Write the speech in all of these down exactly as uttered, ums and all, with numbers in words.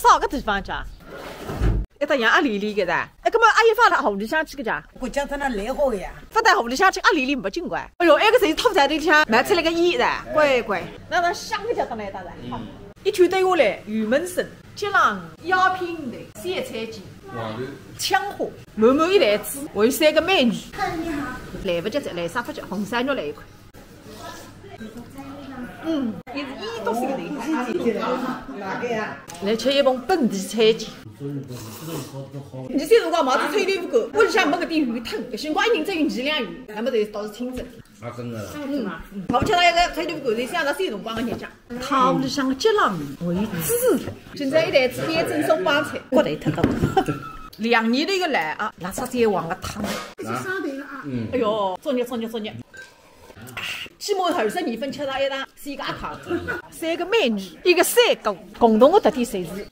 啥个地方家？一搭像阿丽丽个噻。哎，搿么阿姨放到河里向去个家？我叫他那来好个呀。放到河里向去，阿丽丽没进过。哎哟，埃个侪是土灶头里向冒出来个烟噻，乖乖。那那香个叫得来搭噻。一圈兜下来，油焖参、鸡卵、鸦片头、小菜鸡、黄豆、枪花，满满一台子，还有三个美女。来勿及，来啥勿及，红烧肉来一块。 嗯，也是一都是个人。来吃一盆本地菜鸡。你小辰光买只臭豆腐干，屋里向没搿点鱼汤，搿辰光一人只有二两鱼，那么就是倒是清蒸。啊，真的啊。嗯，我吃到一个臭豆腐干，就想到小辰光个日脚。汤里向个鸡卵为主，现在一台子变成松绑菜，骨头太多。两年头个来啊，拉出些黄个汤。这是上头了啊。嗯。哎哟，作孽作孽作孽。 起码二十年份吃到一趟，是一个阿汤，三个美女，一个三个，共同个特点侪是，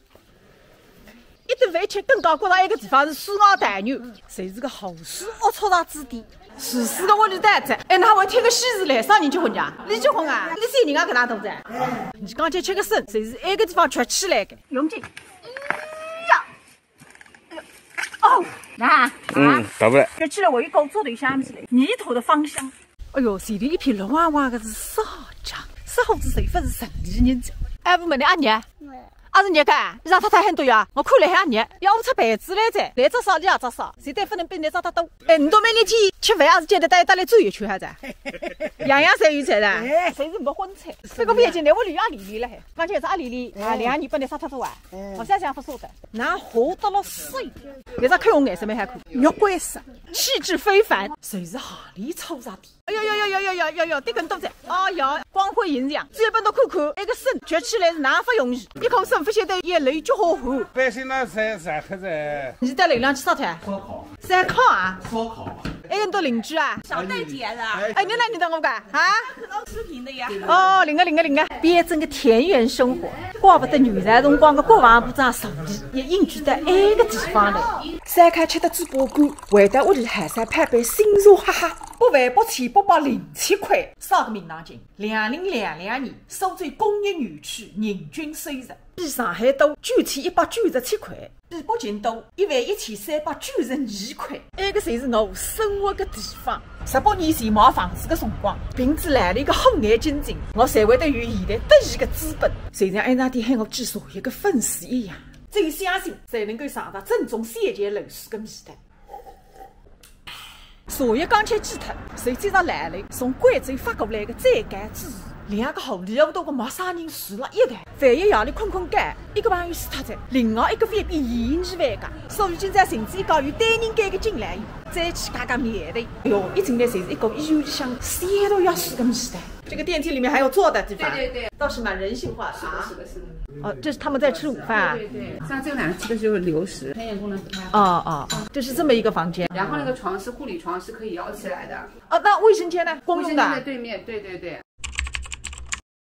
一顿饭吃更加觉着埃个地方是世外桃源，侪是个好事，龌龊大之地。自私个屋里带着，哎，哪会听个喜事来啥人结婚呀？你结婚啊？你是人家搿能大仔？你刚才吃个参，侪是埃个地方吃起来个。永进，哎呀！ 哦，那，嗯，大不了。这吃了我一口做得想起来，泥土的芳香。哎哟，前头一片绿汪汪个是啥家？啥好子谁勿是城里人家？哎，勿问你阿热？阿是热个，让他太很多呀，我看了还热，要不出被子来着，来只少，你也只少，谁带勿能比你只大多。哎，你到每日天吃饭还是简单带带来转一圈还是？样样侪有才的，侪是没荤菜，这个不要紧，来屋里阿丽丽了还，刚才是阿丽丽啊，两年不能杀他做啊，我想想不舍得。 那好得了水，搿只口红颜色蛮好看，肉桂色，气质非凡，侪是何里抽着的？哎呦呦呦呦呦呦呦呦，这个动作，哎呀，光辉形象，只有本多看看，一个参掘起来是哪勿容易，一口参勿晓得也累脚好汗。百姓那才才还在你在楼浪去啥菜？烧烤，烧烤啊？烧烤，哎，你的邻居啊？小玳姐了，哎，你那你等我干啊？看到视频的呀。哦，灵个灵个灵个，变成个田园生活，怪不得原来辰光个国防部长送礼也隐居到埃个地方来。烧烤吃得嘴巴干，回到屋里还是要拍拍心酸，哈哈。不为不起不报零七块，啥个名堂经？两零两两年苏州工业园区人均收入比上海多九千一百九十七块。 比北京多一万一千三百九十二块。埃个侪是我生活个地方。十八年前买房子个辰光，凭仔来了一个厚眼金睛，我才会得有现在得意个资本。就像埃家店喊我寄茶叶个粉丝一样，只有相信才能够尝到正宗小钱楼市个味道。 茶叶刚吃几脱，随即上来了从贵州发过来个最高主义。两个好里糊涂个陌生人住了一个，万一夜里困困觉，一个朋友死脱仔，另外一个反被嫌疑犯家，所以今朝寻仔一个有单人间个进来，再去加加面的。哟，一进来就是一个医院里向三六药水个味道。这个电梯里面还有坐的地方，对对对，倒是蛮人性化的啊。是的，是的。哦，这是他们在吃午饭啊。对对，像这个男的吃的就是流食，吞咽功能不太好。哦哦，就是这么一个房间。然后那个床是护理床，是可以摇起来的。哦，那卫生间呢？公卫生用的啊。间在对面，对对对。